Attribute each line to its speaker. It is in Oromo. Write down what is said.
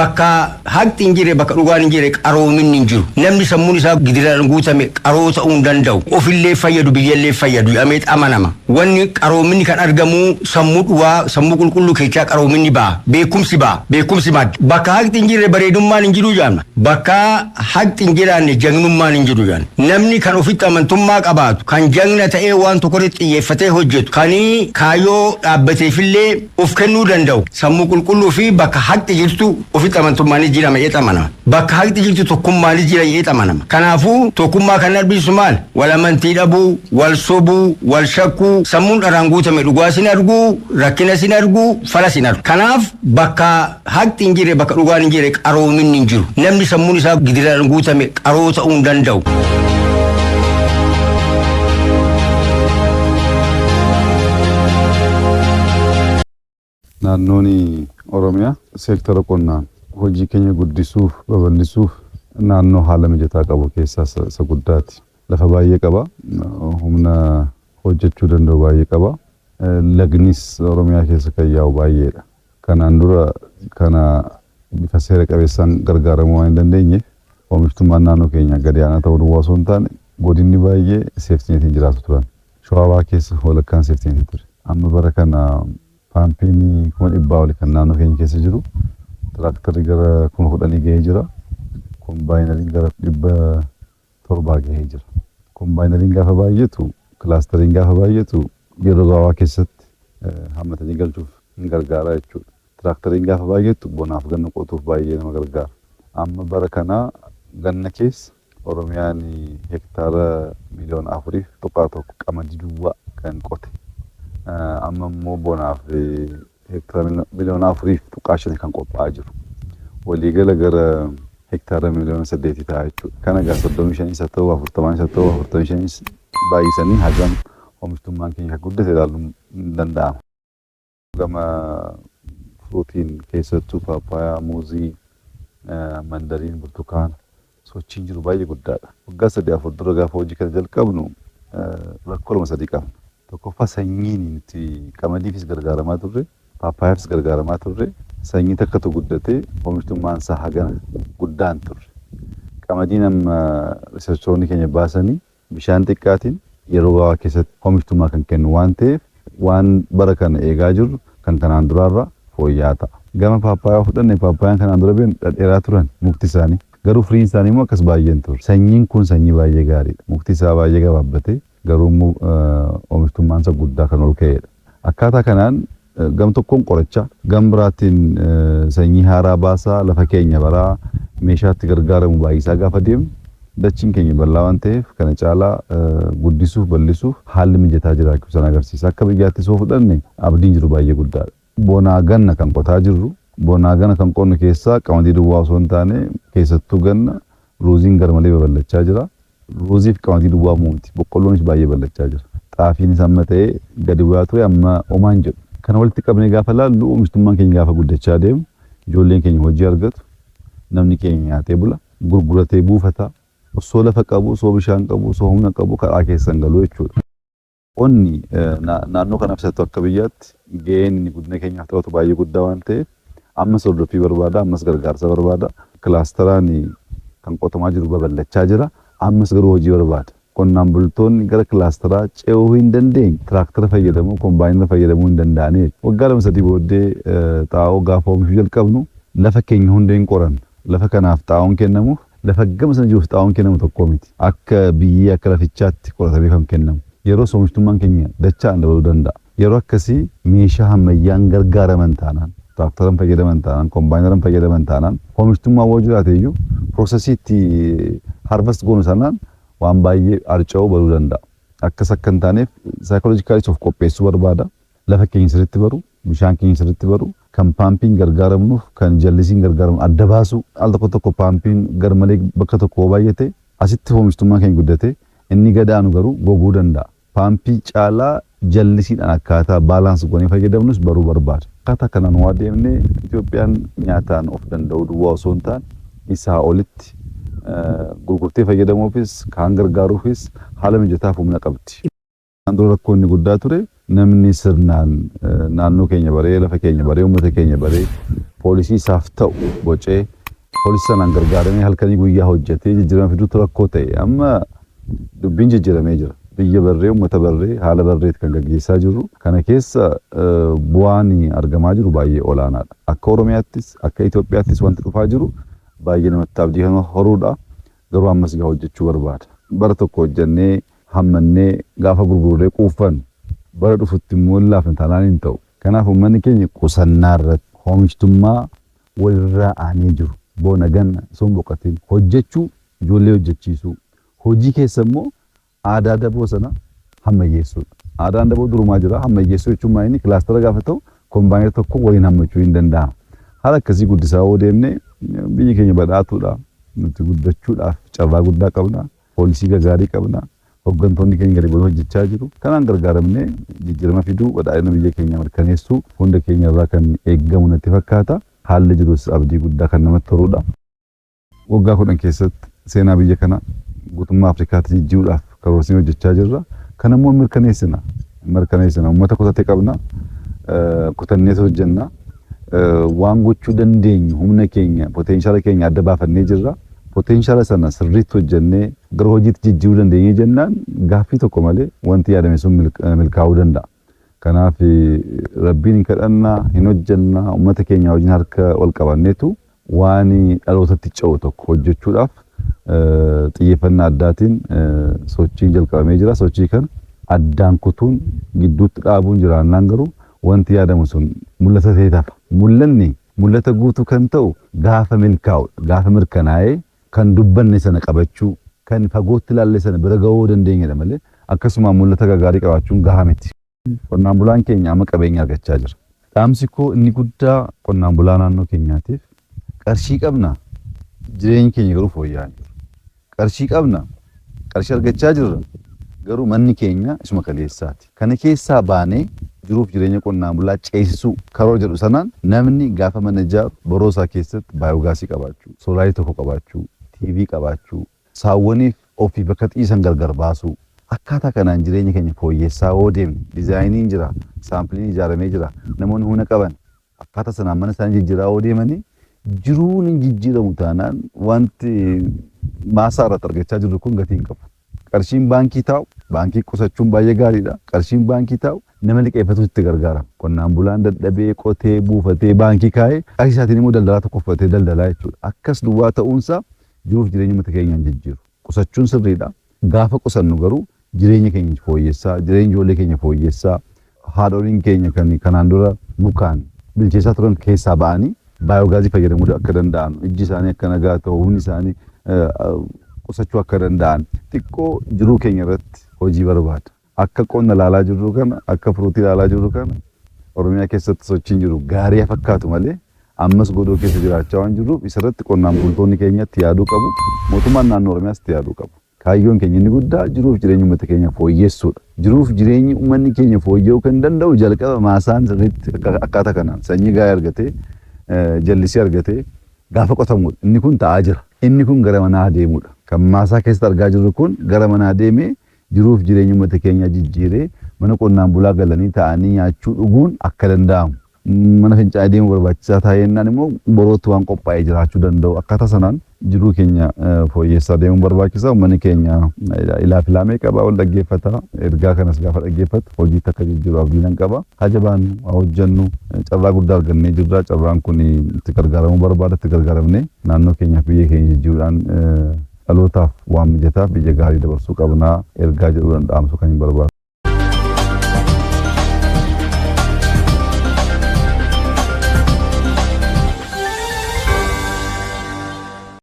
Speaker 1: Bakka haqxi hin jirre, bakka dhugaan hin jirre, qaroominni hin jiru. Namni sammuun isaa gidiraan guutame qaroo ta'uu hin danda'u. Ofillee fayyadu, biyyallee fayyadu jedhamee amanama. Wanni qaroominni kan argamu sammuu dhugaa, sammuu qulqulluu keessaa qaroominni ba'a. Beekumsi ba'a. Beekumsi madda. Bakka haqxi hin jirre bareedummaan hin jiru jedhama. Bakka haqxi hin jiraanne jagnummaan hin jiru jedhama. Namni kan ofitti amantummaa qabaatu, kan jagna ta'ee waan tokko irratti xiyyeeffatee hojjetu, kan kaayyoo dhaabbateefillee of kennuu danda'u, sammuu qulqulluu fi bakka haqxi jirtu ofitti amantummaanis jira jedhee amanama. Bakka haqxi jirtu tokkummaanis jira jedhee amanama. Kanaafuu tokkummaa kan argisiisu maal? Wal amantii dhabuu, wal sobuu, wal shakkuu, sammuun dharaan guutame dhugaa sin arguu, rakkina sin arguu, fala sin argu. Kanaaf bakka haqxi hin jirre, bakka dhugaan hin jirre qaroominni hin jiru. Namni sammuun isaa gidiraan guutame qaroo ta'uu hin danda'u.
Speaker 2: Naannoon Oromiyaa seektara qonnaan hojii keenya guddisuuf babal'isuuf naannoo haala mijataa qabu keessaa isa guddaati. Lafa baay'ee qaba. Humna hojjechuu danda'u baay'ee qaba. Lagnis Oromiyaa keessa kan yaa'u baay'eedha. Kanaan dura kana bifa seera qabeessaan gargaaramuu waan hin dandeenyeef oomishtummaan naannoo keenyaa gadi aanaa ta'uu duwwaa osoo hin taane godinni baay'ee seeftineetiin jiraatu turan. Shawaa Bahaa keessa walakkaan seeftineetii ture. Amma bara kana paampiin 100,000 oli kan naannoo keenya keessa jiru. Tiraaktarri gara 10,000 gahee jira. Kombaayinariin gara 700 gahee jira. Kombaayinariin gaafa baay'atu, kilaastariin gaafa baay'atu yeroo gabaabaa keessatti hammatanii galchuuf hin gargaara jechuudha. Tiraaktariin gaafa baay'atu bonaaf ganna qotuuf baay'ee nama gargaara. Amma bara kana ganna keessa Oromiyaan hektaara miliyoona 4.1 qamadii duwwaa kan qote. Amma immoo bonaaf hektaara miliyoona 4.5 kan qophaa'aa jiru. Waliigala gara hektaara miliyoona 8 ta'a jechuudha. Kana egaa 35s haa ta'u, 40s haa ta'u, 45s baay'isanii hagam oomishtummaan keenya akka guddate ilaaluun ni danda'ama. Gama firuutiin keessattuu paappaayaa, muuzii, mandariin, burtukaana sochiin jiru baay'ee guddaadha. Waggaa sadii afur dura gaafa hojii kana jalqabnu rakkoo lama sadii qabna. Tokkoffaa, sanyiin nuti qamadiifis gargaaramaa turre, paappaayaafis gargaaramaa turre, sanyii takkatu guddatee oomishtummaan isaa hagana guddaan turre. Qamadiin amma riisarchoonni keenya baasanii bishaan xiqqaatiin yeroo gabaabaa keessatti oomishtummaa kan kennu waan ta'eef, waan bara kana eegaa jirru kan kanaan duraarra fooyya'aa ta'a. Gama paappaayaa fudhanne, paappaayaan kanaan dura beeknu dhadheeraa turan mukti isaanii. Garuu firiin isaanii immoo akkas baay'ee hin turre. Sanyiin kun sanyii baay'ee gaariidha. Mukti isaa baay'ee gabaabbatee garuu immoo oomishtummaan isaa guddaa kan ol ka'edha. Akkaataa kanaan gam tokkoon qorachaa, gam biraatiin sanyii haaraa baasaa, lafa keenya baraa, meeshaatti gargaaramu baay'isaa gaafa deemnu, dachiin keenya bal'aa waan ta'eef kana caalaa guddisuuf bal'isuuf haalli mijataa jiraachuu sana agarsiisa. Akka biyyaattis yoo fudhanne abdiin jiru baay'ee guddaadha. Bonaa ganna kan qotaa jirru, bonaa ganna kan qonnu keessaa qamadii duwwaa osoo hin taane, keessattuu ganna ruuziin garmalee babal'achaa jira. Ruuzii fi qamadii duwwaa miti, boqqolloonis baay'ee bal'achaa jira. Xaafiinis amma ta'ee gadi bu'aa ture, amma homaa hin jedhu. Kana walitti qabnee gaafa laallu, oomishtummaan keenya gaafa guddachaa deemu ijoolleen keenya hojii argatu, namni keenya nyaatee bula, gurguratee buufata, osoo lafa qabu, osoo bishaan qabu, osoo humna qabu karaa keessa hin galu jechuudha. Qonni naannoo kanaaf isa ta'u akka biyyaatti gaheen inni guddina keenyaaf taphatu baay'ee guddaa waan ta'eef ammas hordoffii barbaada, ammas gargaarsa barbaada. Kilaastaraan kan qotamaa jiru babal'achaa jira. Ammas garuu hojii barbaada. Qonnaan bultoonni gara kilaastaraa ce'uu hin dandeenye tiraaktara fayyadamuu, kombaayinara fayyadamuu hin danda'anii. Waggaa lama sadii booddee xaa'oo gaafa oomishuu jalqabnu lafa keenya hunda hin qoranna. Lafa kanaaf xaa'oon kennamuuf, lafa gama sana jiruuf xaa'oon kennamu tokko miti. Akka biyyee, akka lafichaatti qoratamee kan kennamu. Yeroo oomishtummaan keenya dachaan dabaluu danda'a. Yeroo akkasii meeshaa ammayyaan gargaaraman taanaan, tiraaktaran fayyadaman taanaan, kombaayinaran fayyadaman taanaan, oomishtummaan woo jiraate iyyuu piroosesii itti harvest goonu sanaan waan baay'ee harca'uu baduu danda'a. Akkas akka hin taaneef saayikoloojikaalis of qopheessuu barbaada. Lafa keenya sirriitti baru, bishaan keenya sirriitti baru, kan paampiin gargaaramnuuf kan jallisiin gargaaramnu adda baasuu. Al tokko tokko paampiin garmalee bakka tokko yoo baay'ate asitti oomishtummaan keenya guddate, inni gad aanu garuu goguu danda'a. Paampii caalaa jallisiidhaan akkaataa balance goonee fayyadamnus baruu barbaada. Akkaataa kanaan waa deemnee Itoophiyaan nyaataan of danda'uu duwwaa osoo hin taane isaa olitti gurgurtee fayyadamuufis kaan gargaaruufis haala mijataaf humna qabdi. Kanaan dura rakkoo inni guddaa ture namni sirnaan naannoo keenya baree, lafa keenya baree, uummata keenya baree, Poolisii isaaf ta'u bocee poolisii sanaan gargaaramee halkanii guyyaa hojjetee jijjiirama fiduutu rakkoo ta'e. Amma dubbiin jijjiiramee jira. Biyya barree, uummata barree, haala barreetti kan gaggeessaa jirru. Kana keessa bu'aan argamaa jiru baay'ee olaanaadha. Akka Oromiyaattis akka Itoophiyaattis wanti dhufaa jiru baay'ee namatti abdii kan horuudha. Garuu ammas gaa hojjechuu barbaada. Bara tokko hojjennee hammannee gaafa gurgurree quufan bara dhufutti immoo hin laafne taanaan hin ta'u. Kanaaf uummanni keenya qusannaa irratti oomishtummaa walirraa aanee jiru bona ganna osoo hin boqotin hojjechuu, ijoollee hojjechiisuu, hojii keessa immoo aadaa daboo sana hammayyeessuudha. Aadaan daboo durumaa jira. Hammayyeessuu jechuun maal inni kilaastara gaafa ta'u kombaayinii tokko waliin hammachuu hin danda'amu. Haala akkasii guddisaa yoo deemne biyyi keenya badhaatuudha. Nuti guddachuudhaaf carraa guddaa qabna. Poolisii gagaarii qabna. Hooggantoonni keenya gadi bu'anii hojjechaa jiru. Kanaan gargaaramnee jijjiirama fiduu, badhaadhina biyya keenyaa mirkaneessuu hunda keenya irraa kan eeggamu natti fakkaata. Haalli jirus abdii guddaa kan namatti horudha. Waggaa 10 keessatti seenaa biyya kana guutummaa Afrikaatti jijjiiruudhaaf karoorsinee hojjechaa jirra. Kana immoo mirkaneessina. Mirkaneessina. Uummata kutate qabna. Kutannees hojjenna. Waan gochuu dandeenyu humna keenya, potenshaala keenya adda baafannee jirra. Potenshaala sana sirriitti hojjennee gara hojiitti jijjiiruu dandeenyee jennaan gaaffii tokko malee wanti yaadame sun milkaa'uu danda'a. Kanaaf Rabbiin hin kadhannaa, hin hojjennaa, uummata keenya wajjin harka wal qabanneetu waan dhalootatti ce'u tokko hojjechuudhaaf xiyyeeffannaa addaatiin sochiin jalqabamee jira. Sochii kana addaan kutuun gidduutti dhaabuun jiraannaan garuu wanti yaadamu sun mul'ata ta'ee tafa. Mul'anni mul'ata guutuu kan ta'u gaafa milkaa'udha. Gaafa mirkanaa'ee kan dubbanne sana qabachuu, kan fagootti ilaalle sana bira ga'uu dandeenyedha malee akkasumaan mul'ata gaarii qabaachuun gahaa miti. Qonnaan bulaan keenya amma qabeenya argachaa jira. Dhaamsi koo inni guddaa qonnaan bulaa naannoo keenyaatiif, qarshii qabna, jireenyi keenya garuu fooyya'aa hin jiru. Qarshii qabna, qarshii argachaa jirra, garuu manni keenya isuma kaleessaati. Kana keessaa baanee jiruuf jireenya qonnaan bulaa ceesisuu karoora jedhu sanaan namni gaafa mana ijaaru boroo isaa keessatti baayogaasii qabaachuu, soolaarii tokko qabaachuu, TV qabaachuu, saawwaniif ofii bakka ciisan gargar baasuu, akkaataa kanaan jireenya keenya fooyyessaa yoo deemne, dizaayiniin jira, saampiliin ijaaramee jira, namoonni humna qaban akkaataa sanaan mana isaanii jijjiiraa yoo deemanii jiruun hin jijjiiramu taanaan wanti maasaa irratti argachaa jirru kun gatii hin qabu. Qarshiin baankii taa'u, baankii qusachuun baay'ee gaariidha. Qarshiin baankii taa'u nama liqeeffatutu itti gargaarama. Qonnaan bulaan dadhabee qotee buufatee baankii kaa'ee qarshii isaatiin immoo daldalaa tokko uffatee daldalaa jechuudha. Akkas duwwaa ta'uunsaa jiruuf jireenya uummata keenyaa hin jijjiiru. Qusachuun sirriidha. Gaafa qusannu garuu jireenya keenya fooyyessaa, jireenya ijoollee keenya fooyyessaa, haadholiin keenya kan kanaan dura mukaan bilcheessaa turan keessaa ba'anii baayogaazii fayyadamuu akka danda'an, ijji isaanii akka nagaa ta'u, humni isaanii qusachuu akka danda'an xiqqoo jiruu keenya irratti hojii barbaada. Akka qonna ilaalaa jirru kana, akka firuutii ilaalaa jirru kana, Oromiyaa keessatti sochiin jiru gaarii fakkaatu malee ammas godoo keessa jiraachaa waan jirruuf isarratti qonnaan bultoonni keenya itti yaaduu qabu. Mootummaan naannoo Oromiyaas itti yaaduu qabu. Kaayyoon keenya inni guddaa jiruuf jireenya uummata keenya fooyyessuudha. Jiruuf jireenyi uummanni keenya fooyya'uu kan danda'u jalqaba maasaan sirriitti akkaataa kanaan sanyii gaarii argatee, jallisii argatee gaafa qotamudha. Inni kun ta'aa jira. Inni kun gara manaa adeemudha. Kan maasaa keessatti argaa jirru kun gara manaa deemee jiruuf jireenya uummata keenyaa jijjiiree mana qonnaan bulaa galanii taa'anii nyaachuu dhuguun akka danda'amu, mana fincaanii deemuu barbaachisaa ta'e jennaan immoo borootti waan qophaa'ee jiraachuu danda'u, akkaataa sanaan jiruu keenya fooyyessaa deemuun barbaachisa. Uummanni keenya ilaaf ilaamee qaba, wal dhaggeeffata. Ergaa kanas gaafa dhaggeeffatu hojiitti akka jijjiiru abdii nan qaba. Haa jabaannu, haa hojjennu. Carraa guddaa argannee jirra. Carraan kun itti gargaaramuu barbaada. Itti gargaaramnee naannoo keenyaaf biyya keenya jijjiiruudhaan dhalootaaf waan mijataa biyya gaarii dabarsuu qabnaa ergaa jedhuudhaan dhaamsuu kan hin barbaadu.